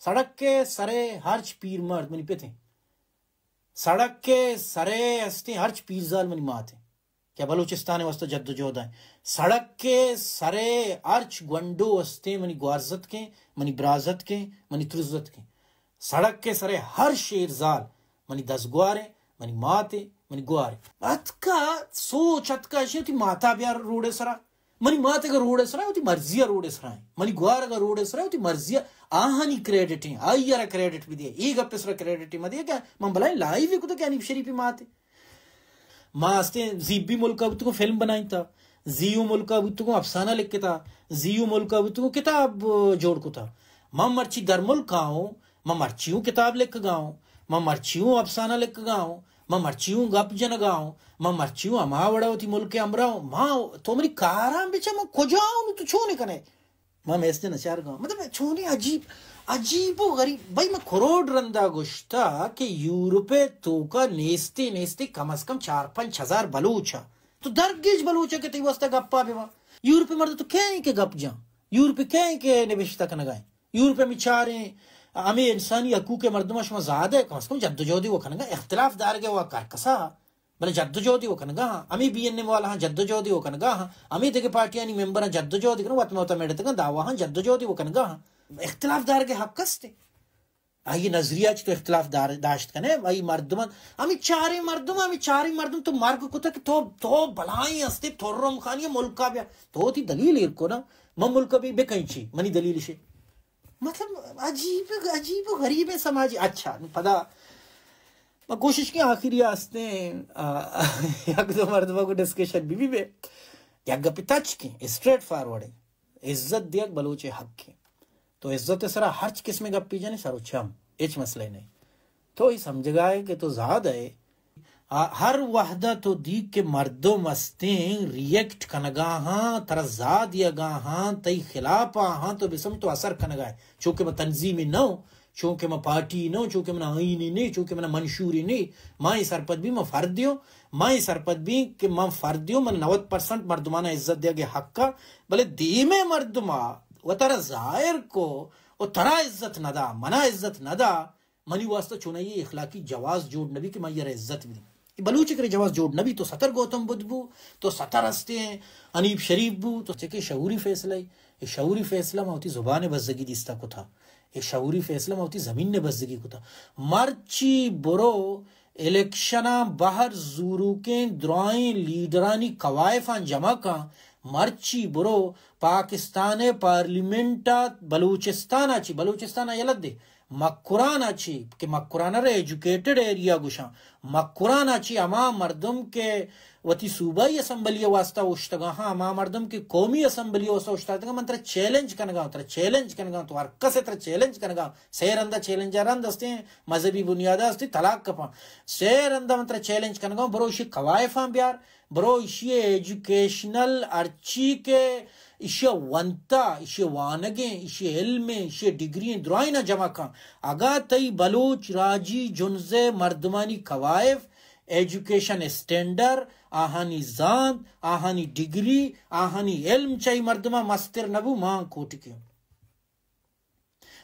سڑک ءِ سر ءِ ہرچ پیر مرد منی پت ایں۔ سڑک ءِ سر ءِ ہستیں ہرچ پیرزال منی مات ایں کہ بلوچستان ءِ واستہ جد و جہد ءَ ایں۔ سڑک ءِ سر ءِ ہرچ گونڈو ہستیں منی گوارزتک ایں، منی برازتک ایں، منی ترزتک ایں۔ سڑک ءِ سر ءِ ہر شیرزال منی دزگوار ایں، منی مات ایں، منی گوار ایں۔ اتکا سوچ اتکا اشی وتی ماتا بیار روڈ ءِ سرا۔ منی مات اگاں روڈ ءِ سرا، وتی مرضی ءَ روڈ ءِ سرا ایں۔ منی گوار اگاں روڈ ءِ سرا، وتی مرضی ءَ۔ آہانی کریڈٹ ایں، آئی ءَ را کریڈٹ بدئے۔ اے گپ ءِ سرا کریڈٹ مدئے کہ من بلاہیں لائیو کتگ کہ حنیف شریف ءِ مات ایں۔ ما ہستیں زی بی ملک ءَ بوتگوں فلم بنائینتا، زیو ملک ءَ بوتگوں افسانہ لکھتا، زیو ملک ءَ بوتگوں کتاب، آ، جوڑ کتا۔ من مرچی در ملک ءَ اوں، من مرچی اوں کتاب لکھگا اوں، من مرچی اوں افسانہ لکھگا اوں، من مرچی اوں گپ جنگا اوں، من مرچی اوں ہما وڑا وتی ملک ءِ ہمراہ اوں۔ ما، تو منی کاراں بچار، من کجا اوں، تو چون کنئے؟ ما میسج نہ چارگا۔ مطلب، چونیں عجیب، عجیب و غریب۔ بھئی، من کروڑ رندا گوشتا کہ یورپ ءِ توکا نیستے، نیستے کم از کم چار پنچ ہزار بلوچ ءَ۔ تو درگیج بلوچ ءَ کہ تئی واسطہ گپا ببا۔ یورپ ءِ مرد تو کئے ایں کہ گپ جاں؟ یورپ ءِ کئے ایں کہ نبشتہ کنگا ایں؟ یورپ ءِ ہمے چاریں، ہمے انسانی حقوق ءِ مردم ءَ شما زیادہ کم از کم جدوجہدے و کنگا، اختلاف دارگ ءِ و کرکسا۔ بلے جدوجہدے و کنگا ہاں، ہمے بی این ایم والا ہاں جدوجہدے و کنگا ہاں، ہمے دگہ پارٹیانی ممبراں جدوجہدے کنگا، وت مہ وتا میڑتگاں دعوا ہاں جدوجہدے و کنگا ہاں۔ اختلاف دارگ ءِ حق است۔ آئی نظریہ چی تو اختلاف دار-، داشت کنے، آئی مردم، ہمے چاریں مردم، ہمے چاریں مردم تو مرگ کتا کہ تو، تو بلائیں ہستے، تو رم خانی ملکا بیا، تو تی دلیل ایر کو نا، من ملکا بی بکن چی، منی دلیل شے۔ مطلب، عجیب، عجیب و غریب سماجی۔ اچھا، نو پدا ما کوشش کیں آخری آستیں، آ، یک دو مردمہ کو ڈسکشن بی بی بے۔ یک گپی تچکیں، اسٹریٹ فارورڈ ایں۔ عزت دیگ بلوچ ءِ حق ایں۔ تو عزت ءِ سرا ہرچ قسمیں گپی جنے سر و چم، ہچ مسئلہ نہیں۔ تو اے سمجھگا ئے کہ تو زیادہ ئے۔ آ، ہر وہدہ تو دیگ کہ مردم استیں ریئیکٹ کنگا ہاں، ترا زا دیگا ہاں، تئی خلاف آ ہاں، تو بسم تو اثر کنگا ئے۔ چونکہ من تنظیمی نہ اوں، چونکہ من پارٹی نہ اوں، چونکہ من آئینی نہ، چونکہ من منشوری نہ، ما اے سرپد بی، من فردی اوں، ما اے سرپد بی کہ من فردی اوں، من نود پرسنٹ مردمانا عزت دیگ ءِ حق ءَ، بلے دیمے مردما و ترا ظاہر کو و ترا عزت نہ دا، منا عزت نہ دا، منی واسطہ چونائی اخلاقی جواز جوڑ نبی کہ من آئی ءَ را عزت بدی۔ اے بلوچ ءِ کرے جواز جوڑ نبی، تو ستر گوتم بدھ بو، تو ستر ہستیں حنیف شریف بو، تو چکے شعوری فیصلہ اے، اے شعوری فیصلہ ما وتی زبان ءِ بزگی دیستا کتا، اے شعوری فیصلہ ما وتی زمین ءِ بزگی کتا۔ مرچی برو الیکشناں بہر زوروکیں درائیں لیڈرانی کوائفاں جمع کن، مرچی برو پاکستان ءِ پارلیمنٹ ءَ بلوچستان ءَ چی، بلوچستان ءَ یلہ دے، مکران ءَ چی کہ مکران ءَ را ایجوکیٹڈ ایریا گوشاں، مکران ءَ چی ہما مردم کہ وتی صوبائی اسمبلی ءِ واسطہ اوشتگا ہاں، ہما مردم کہ قومی اسمبلی ءِ واسطہ اوشتاتگا، من ترا چیلنج کنگا، ترا چیلنج کنگا، تو ہر کس ءَ ترا چیلنج کنگا، سے رندا چیلنج ءَ رند استیں، مذہبی بنیاد ءَ استیں، طلاق کپاں، سے رندا من ترا چیلنج کنگا، برو اشی کوائفاں بیار، برو اشی ایجوکیشنل ہرچی کہ اشی ونتا، اشی وانگیں، اشی علمیں، اشی ڈگری ایں، درائینا جمع کن۔ اگاں تئی بلوچ راجی جنزے مردمانی کوائف، ایجوکیشن اسٹینڈر، آہانی زانت، آہانی ڈگری، آہانی علم چہ ای مردماں مستر نبو، مان کوٹکیں۔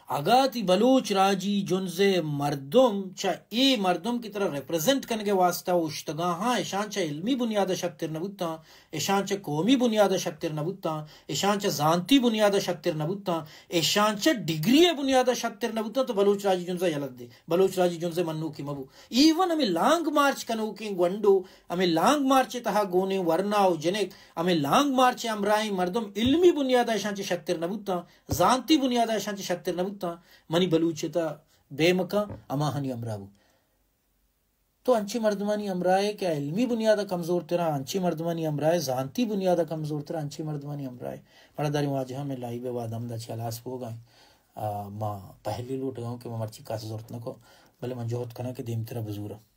اگاں تی بلوچ راجی جنزے مردم چہ اے مردم کہ ترا ریپرزنٹ کنگے واسطہ اوشتگاں ہاں، اشان چہ علمی بنیاد شتر نبوتاں، اشان چہ قومی بنیاد شتر نبوتاں، اشان چہ زانتی بنیاد شتر نبوتاں، اشان چہ ڈگری بنیاد شتر نبوتاں، تو بلوچ راجی جنزا یلہ دے، بلوچ راجی جنزے منوکی مبو۔ ایون ہمیں لانگ مارچ کنوکیں گونڈو، ہمیں لانگ مارچ تہا گونیں ورنا و جنک، ہمیں لانگ مارچ ہمراہیں مردم علمی بنیاد اشان چہ شتر نبوتاں، زانتی بنیاد اشان چہ شتر نبوتاں، منی بلوچیتا بے مکان ہماہانی ہمراہ بو۔ تو انچیں مردمانی ہمراہ کہ علمی بنیاد کمزور ترا، انچیں مردمانی ہمراہ زانتی بنیاد کمزور ترا، انچیں مردمانی ہمراہ۔ مڑا داریں واجہاں، میں لائیو ءِ وہد ہمدا چہ ہلاس بوگا ایں۔ آ، ما پہلی لوٹگا اوں کہ ما مرچی کس زرت نکو، بلے من جہد کناں کہ دیمترا بزوراں۔